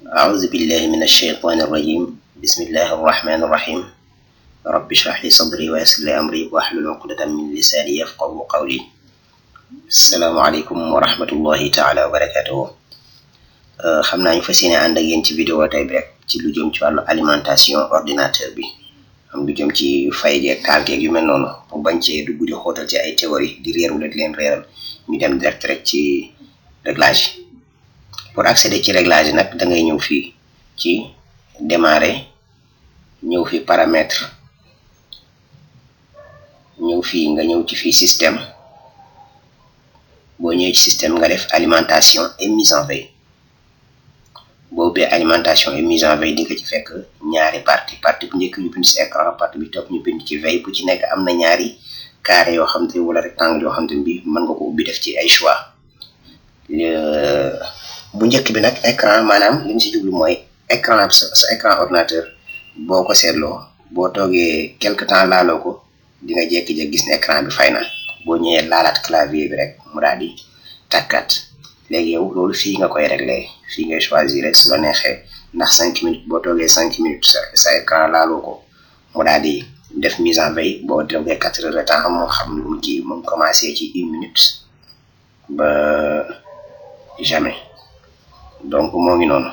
أعوذ بالله من الشيطان الرجيم بسم الله الرحمن الرحيم رب اشرح لي صدري ويسر لي أمري واحلل عقدة من لساني يفقهوا قولي. السلام عليكم ورحمة الله تعالى وبركاته. xam naa ñu fas yéene ànd ak yéen ci vidéo tey bi rek ci lu jëm ci wàllu alimentation ordinateur bi am lu jëm ci fay geeg taal geeg yu mel noonu pour bañ cee dugg di xóotal ci ay théorie di réeru la di leen réeral ñu dem direct rek ci réglage. Pour accéder ci réglage nag da ngay ñëw fii ci démarrer ñëw fi paramètre ñëw fii nga ñëw ci fii système boo ñëwee ci système nga def alimentation et mise en veille. boo ubbee alimentation et mise en veille di nga ci fekk ñaari partie bu njëkk ñu bind ci écran partie bi topp ñu bind ci veille bu ci nekk am na ñaari carré yoo xam te wala rectangle yoo xam te bi mën nga ko ubbi def ci ay choix. bu njëkk bi nag écran maanaam li ñu si jublu mooy écran sa écran ordinateur boo ko seetloo boo toogee quelque temps laaloo ko di nga jékki-jékki gis ne écran bi fay na boo ñëwee laalaat clavier bi rek mu daal di tàkkaat. léegi yow loolu fii nga koy réglé fii ngay choisir rek su la neexee ndax 5 minutes boo toogee 5 minutes sa écran laaloo ko mu daal di def mise en veille boo toogee 4 heures de temps moo xam lu mu kii moom commencé ci 1 minute ba jamais. donc moo ngi noonu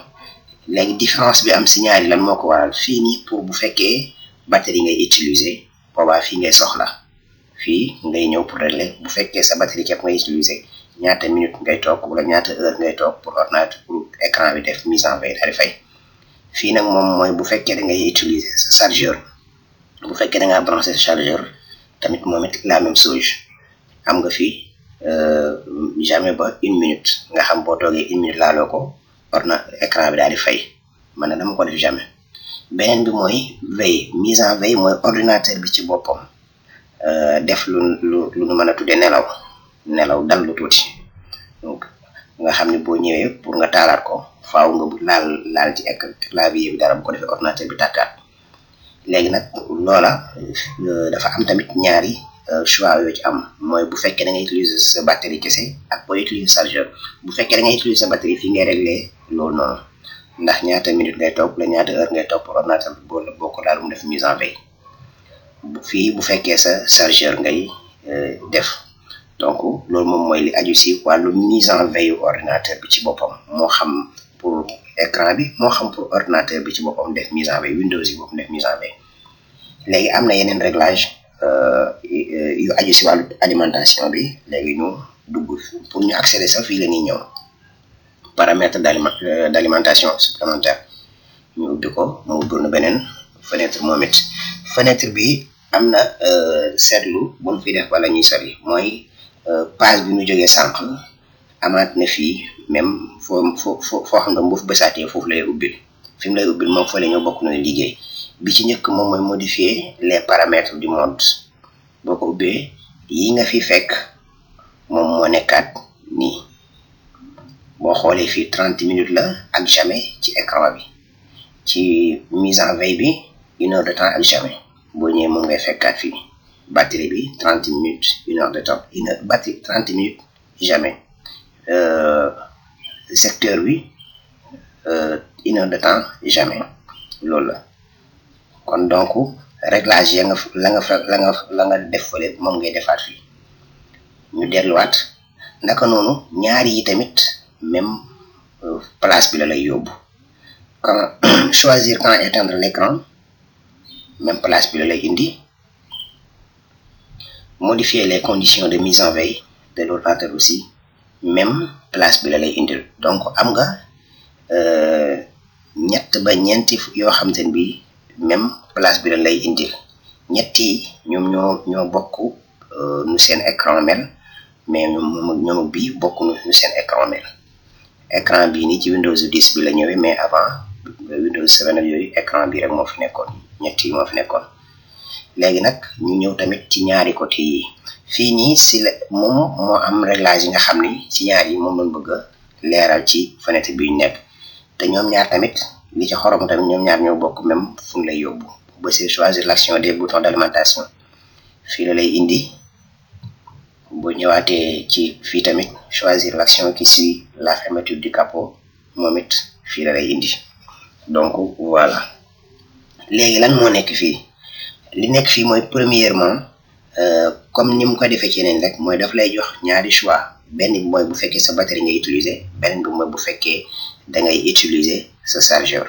léegi différence bi am si ñaari lan moo ko waral fii nii pour bu fekkee batterie ngay utiliser boobaa fii ngay soxla fii ngay ñëw pour régler bu fekkee sa batterie képp ngay utiliser ñaata minute ngay toog wala ñaata heure ngay toog pour ordinateur pour écran bi def mise en veille daal di fay. fii nag moom mooy bu fekkee da ngay utiliser sa chargeur bu fekkee da ngaa branché sa chargeur tamit moom it la même chose am nga fii jamais ba 1 minute nga xam boo toogee 1 minute laaloo ko écran bi daal di fay man na dama ko def jamais. beneen bi mooy veille mise en veille mooy ordinateur bi ci boppam def lu nu mën a tuddee nelaw dal lu tuuti donc nga xam ne boo ñëwee pour nga taalaat ko faaw nga laal ci clavier bi dara bu ko defee ordinateur bi tàkkaat. léegi nag loola dafa am tamit ñaari choix yoo ci am mooy bu fekkee da ngay utiliser sa batterie kese ak boo utiliser chargeur. bu fekkee da ngay utiliser sa batterie fii ngay régler loolu noonu ndax ñaata minute ngay toog la ñaata heure ngay toog pour ordinateur bi boo ko laal mu def mise en veille. fii bu fekkee sa chargeur ngay def donc loolu moom mooy li aju si wàllu mise en veille ordinateur bi ci boppam moo xam pour écran bi moo xam pour ordinateur bi ci boppam def mise en veille Windows yi boppam def mise en veille. léegi am na yeneen réglage yu aju si wàllu alimentation bi léegi ñu dugg pour ñu accéder sax fii la ñuy ñëw paramètre d'alimentation supplémentaire ñu ubbi ko mu ubbil na beneen fenêtre moom it. fenêtre bi am na seetlu bu ñu fi def wala ñuy sori mooy page bi ñu jógee sànq amaat na fii même foo xam nga bu bësaatee foofu lay ubbil fi mu lay ubbil moom fa la ñoo bokk na liggéey. bi ci njëkk moom mooy modifier les paramètres du mode boo ko ubbee yi nga fi fekk moom moo nekkaat nii boo xoolee fii 30 minutes la ak jamais ci écran bi ci mise en veille bi 1 heure de temps ak jamais boo ñëwee moom ngay fekkaat fii batterie bi 30 minutes 1 heure de temps batterie 30 minutes jamais secteur bi 1 heure de temps jamais loolu la. kon donc réglage ya nga la nga def fële moom ngay defaat fii ñu delluwaat naka noonu ñaari yi tamit même place bi la lay yóbbu. quand choisir quand éteindre l'écran même place bi la lay indi. modifier les conditions de mise en veille de l'ordinateur aussi même place bi la lay indil. donc am nga ñett ba ñeenti yoo xam te ne bi même place bi la lay indil. ñetti ñoom ñoo bokk nu seen écran mel mais ñoom bi bokk nu seen écran mel. écran bii nii ci Windows 10 bi la ñëwee mais avant Windows 7 ak yooyu écran bi rek moo fi nekkoon ñetti moo fi nekkoon. léegi nag ñu ñëw tamit ci ñaari côté yi fii nii si la moom moo am réglage yi nga xam ni ci ñaar yi moom lañ bëgg a leeral ci fenêtre bi ñu nekk te ñoom ñaar tamit li ci xorom tamit ñoom ñaar ñoo bokk même fu ñu lay yóbbu. ba c'est choisir l'action des boutons d'alimentation fii la lay indi. boo ñëwaatee ci fii tamit choisir l'action qui suit la fermeture du capot moom it fii la lay indi. donc voilà léegi lan moo nekk fii li nekk fii mooy premièrement comme ni mu ko defee ci yeneen rek mooy daf lay jox ñaari choix benn bi mooy bu fekkee sa batterie ngay utiliser beneen bi mooy bu fekkee da ngay utiliser sa chargeur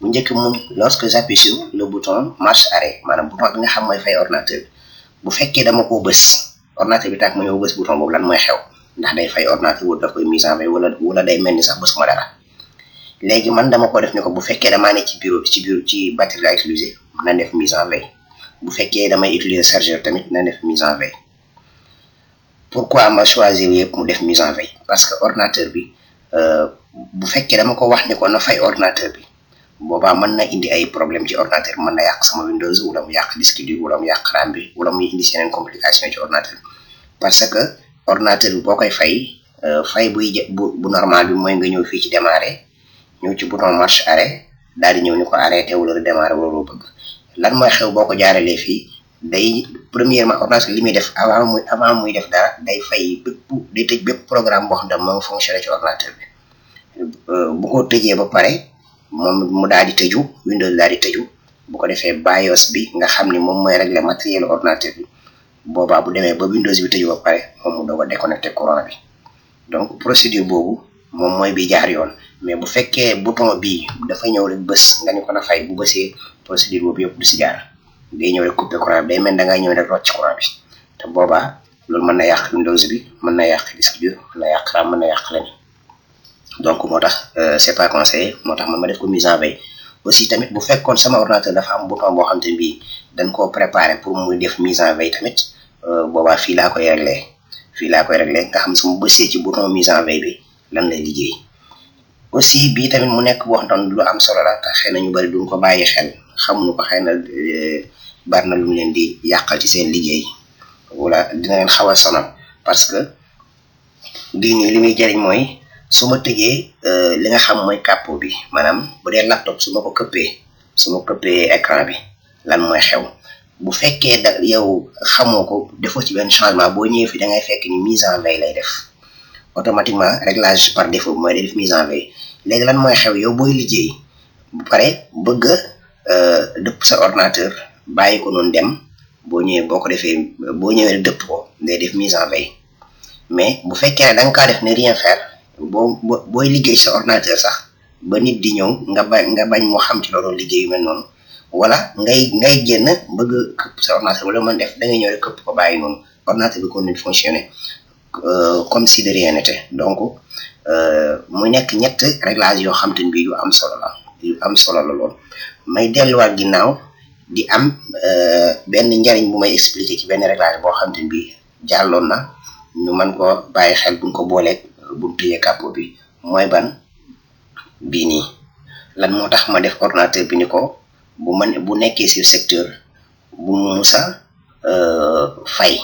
bu njëkk moom lorsque j'appuie sur le bouton marche arrêt maanaam bouton bi nga xam mooy fay ordinateur bi bu fekkee dama ko bës ordinateur bi tàkk ma ñëw bës bouton boobu lan mooy xew ndax day fay ordinateur wala daf koy mise en veille wala day mel ni sax bës ma dara léegi man dama ko def ni ko bu fekkee damaa ne ci bureau ci batterie la utiliser na def mise en veille bu fekkee damay utiliser chargeur tamit na def mise en veille pourquoi ma choisir yëpp mu def mise en veille parce que ordinateur bi bu fekkee dama ko wax ni ko na fay ordinateur bi boobaa mën na indi ay problème ci ordinateur mën na yàq sama Windows wala mu yàq disque dur wala mu yàq RAM bi wala muy indi yeneen complication ci ordinateur parce que ordinateur bi boo koy fay bu normal bi mooy nga ñëw fii ci démarrer ñëw ci bouton marche arrêt daal di ñëw ni ko arrêté wala redémarrer wala loo bëgg lan mooy xew boo ko jaaralee fii day premièrement ordinateur li muy def avant muy def dara day fay day tëj bépp programme boo xam ne moo fonctionné ci ordinateur bi bu ko tëjee ba pare moom mu daal di tëju Windows daal di tëju bu ko defee BIOS bi nga xam ni moom mooy régler matériel ordinateur bi boobaa bu demee ba Windows bi tëju ba pare moom mu doog a déconnecté courant bi donc procédure boobu moom mooy bi jaar yoon mais bu fekkee bouton bii dafa ñëw rek bës nga ni ko na fay bu bësee procédure boobu yëpp du si jaar day ñëw rek couper courant bi day mel da ngaa ñëw rek rocc courant bi te boobaa loolu mën na yàq Windows bi mën na yàq disque dur mën na yàq RAM mën na yàq leneen donc moo tax c'est pas conseillé moo tax man ma def ko mise en veille aussi tamit bu fekkoon sama ordinateur dafa am bouton boo xam te ne bii dañ koo préparé pour muy def mise en veille tamit boobaa fii laa koy réglé nga xam su ma bësee ci bouton mise en veille bi lan lay liggéey aussi bii tamit mu nekk boo xam lu am solo la te xëy na ñu bari duñ ko bàyyi xel xamuñu ko xëy na bari na lu mu leen di yàqal ci seen liggéey wala dina leen xaw a sonal parce que bii nii li muy jëriñ mooy su ma tëjee li nga xam mooy capot bi maanaam bu dee laptop su ma ko këppee écran bi lan mooy xew bu fekkee da yow xamoo ko defoo ci benn changement boo ñëwee fi da ngay fekk ni mise en veille lay def automatiquement réglage par défaut mooy day def mise en veille léegi lan mooy xew yow booy liggéey bu pare bëgg dëpp sa ordinateur bàyyi ko noonu dem boo ñëwee boo ko defee boo ñëwee dëpp ko day def mise en veille mais bu fekkee ne da nga kaa def ne rien faire booy liggéey sa ordinateur sax ba nit di ñëw nga bañ moo xam ci loolu liggéey yu mel noonu wala ngay génn bëgg këpp sa ordinateur wala mën def da ngay ñëw rek këpp ko bàyyi noonu ordinateur bi continue fonctionner comme si de rien n'était donc mu nekk ñett réglage yoo xam te ne bii yu am solo la lool may delluwaat ginnaaw di am benn njariñ bu may expliquer ci benn réglage boo xam te ne bii jàlloon na ñu mën ko bàyyi xel buñ ko booleeg bu tëjee capot bi mooy ban bii nii lan moo tax ma def ordinateur bi ni ko bu nekkee sur secteur bu mu musa fay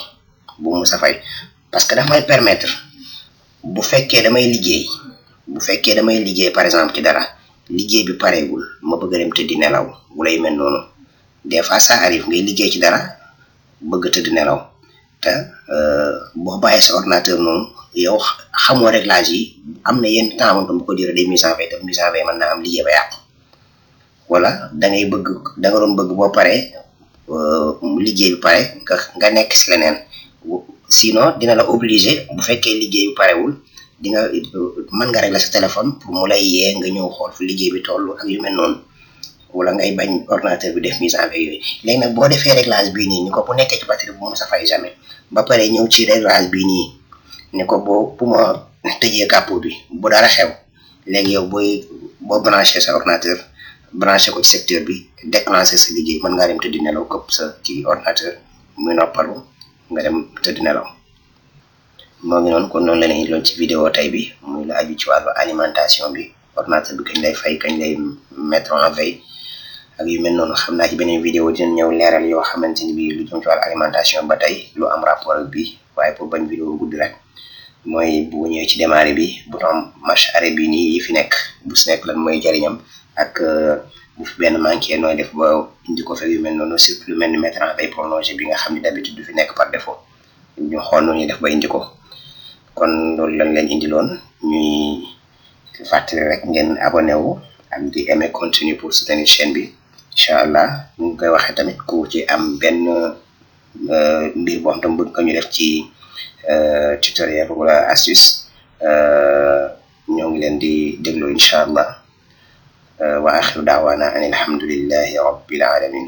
parce que daf may permettre bu fekkee damay liggéey par exemple ci dara liggéey bi pareegul ma bëgg a dem tëddi nelaw bu lay mel noonu des fois ça arrive ngay liggéey ci dara bëgg tëdd nelaw te boo bàyyee sa ordinateur noonu yow xamoo réglage yi am na yenn temps moom bu ko dire des mise en veille def mise en veille mën naa am liggéey ba yàqu wala da nga doon bëgg boo paree liggéey bi pare nga nekk si leneen sinon dina la obligé bu fekkee liggéey bi parewul di nga mën nga régler sa téléphone pour mu lay yee nga ñëw xool fu liggéey bi toll ak yu mel noonu wala ngay bañ ordinateur bi def mise en veille yooyu léegi nag boo defee réglage bii nii ni ko bu nekkee ci batterie bu mu sa fay jamais ba pare ñëw ci réglage bii nii ni ko bu ma tëjee capot bi bu dara xew léegi yow boo branché sa ordinateur branché ko ci secteur bi déclenché sa liggéey mën ngaa dem tëddi nelaw këpp sa kii ordinateur muy noppalu nga dem tëddi nelaw moo ngi noonu kon noonu la leen loon ci vidéo tey bi muy la aju ci wàllu alimentation bi ordinateur bi kañ lay fay kañ lay mettre en veille ak yu mel noonu xam naa ci beneen vidéo dinañ ñëw leeral yoo xamante ni bii lu jëm ci wàllu alimentation ba tey lu am rapport ak bi waaye pour bañ vidéo gudd rek mooy bu ñëwee ci démarrer bi bouton marche arrêt bi nii yi fi nekk bu si nekk lan mooy jariñam ak bu fi benn manqué nooy def ba indi ko fekk yu mel noonu surtout lu mel ni mettre en veille prolongé bi nga xam ne d'habitude du fi nekk par défaut ñu xool noonu ñuy def ba indi ko kon loolu lañ leen indiloon ñuy fàttali rek ngeen abonné wu ak di aimer contenu pour soutenir chaîne bi inshallah ñu ngi koy waxee tamit ku ci am benn mbir boo xam tam bëgg ko ñu def ci tutoriel wala astuce ñoo ngi leen di déglu inshallah wa akhiru da'wana anil hamdulillahi rabbil alamin